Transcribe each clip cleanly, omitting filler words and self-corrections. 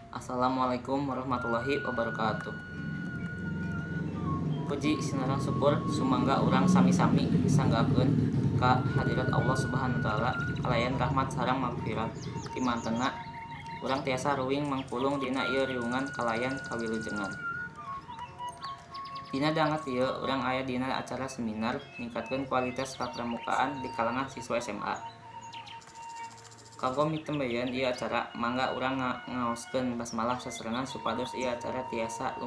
Assalamualaikum warahmatullahi wabarakatuh. Puji sinareng syukur sumangga urang sami-sami sanggakeun ka hadirat Allah Subhanahu wa taala kalayan rahmat sareng magfirat, dimantena urang tiasa ruwing mangpulung dina ieu riungan kalayan kawilujengan. Dina danget ieu urang aya dina acara seminar ningkatkeun kualitas kapramukaan di kalangan siswa SMA. Kanggo mitembayan ieu acara, mangga urang ngaoskeun basmalah sasarengan supados ieu acara tiasa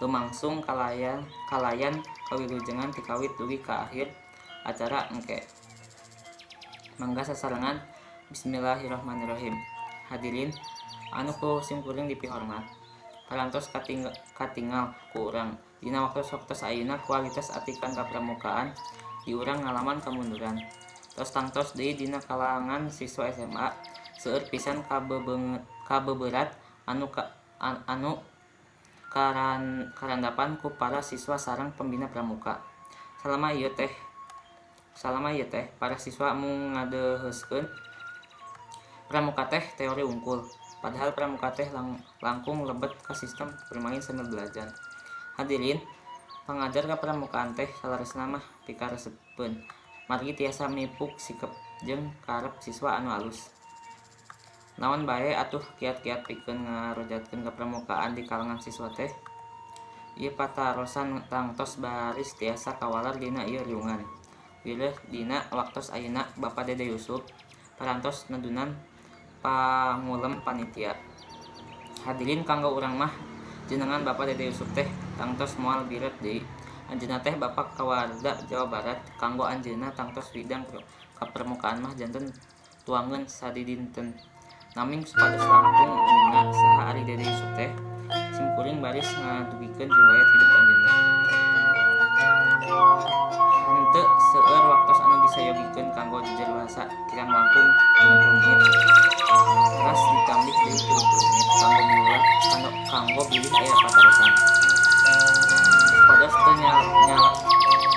lumangsung kalayan kawilujengan ti kawit dugi ka akhir acara engke. Mangga sasarengan, bismillahirrahmanirrahim. Hadirin anu ku simkuring dipihormat. Parantos katingal ku urang dina waktos-waktos ayeuna kualitas atikan kapramukaan di urang ngalaman kamunduran. Tos tangtos deui dina kalangan siswa SMA seueur pisan kabeberat anu karandapan ku para siswa sareng pembina pramuka. Salama ieu teh para siswa mung ngadeuheuskeun pramuka teh teori wungkul. Padahal pramuka teh langkung lebet ka sistem bermain sambil belajar. Hadirin, pangajar kapramukaan teh saleresna mah pikaresepeun margi tiasa mipuk sikep jeung karep siswa anu alus. Naon bae atuh kiat-kiat pikeun ngarojatkeun kapramukaan di kalangan siswa teh? Ieu patarosan tangtos baris tiasa kawalar dina ieu riungan. Bilih dina waktos ayeuna Bapak Dede Yusuf parantos nedunan pangulem panitia. Hadirin, kanggo urang mah jenengan Bapak Dede Yusuf teh tangtos moal biret deui. Anjeunna teh Bapak Kawarda Jawa Barat. Kanggo anjeunna tangtos widang kapramukaan mah janten tuangeun sadidinten. Naming supados langkung uninga saha ari Dede Yusuf teh, simkuring baris ngadugikeun riwayat hidup anjeunna. Henteu seueur waktos anu disayogikeun kanggo jejer bahasa, kirang langkung 30 menit. Teras ditambih deui 30 menit kanggo bilih aya patarosan. Supados teu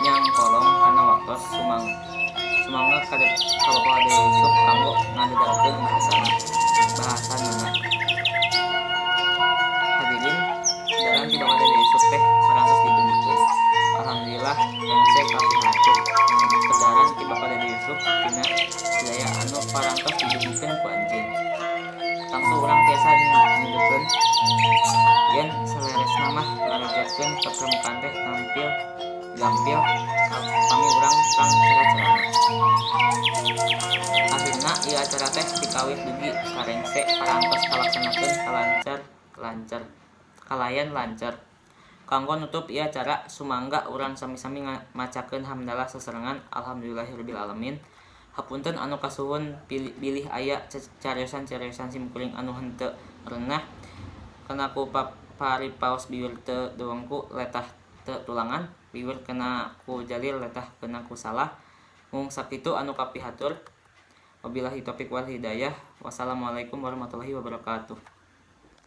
nyangkolong kana waktos, sumangga ka Bapak Dede Yusuf kanggo ngadedarkeun bahasanana. Hadirin, dalan ti Bapak Dede Yusuf teh parantos didugikeun. Alhamdulillah rengse kapihatur pedaran ti Bapak Dede Yusuf tina sadaya anu parantos didugikeun ku anjeun. Tangtu urang tiasa nyudukeun yen saleresna mah ngarojatkeun kapramukaan teh tampil gampil pami urang terang cara-carana. Akhirna ieu acara teh ti kawit dugi ka rengse parantos kalaksanakeun kalayan lancar. Kanggo nutup ieu acara, sumangga urang sami-sami macakeun hamdalah sasarengan, alhamdulillahirabbil alamin. Hapunten anu kasuhun bilih aya cariosan-cariosan simkuring anu henteu reunah kena ku paripaos biwir teu dewengku letah teu tulangan, biwir kena ku jalir letah kena ku salah. Mung sakitu anu kapihatur. Wabillahi taufik wal hidayah. Wassalamualaikum warahmatullahi wabarakatuh.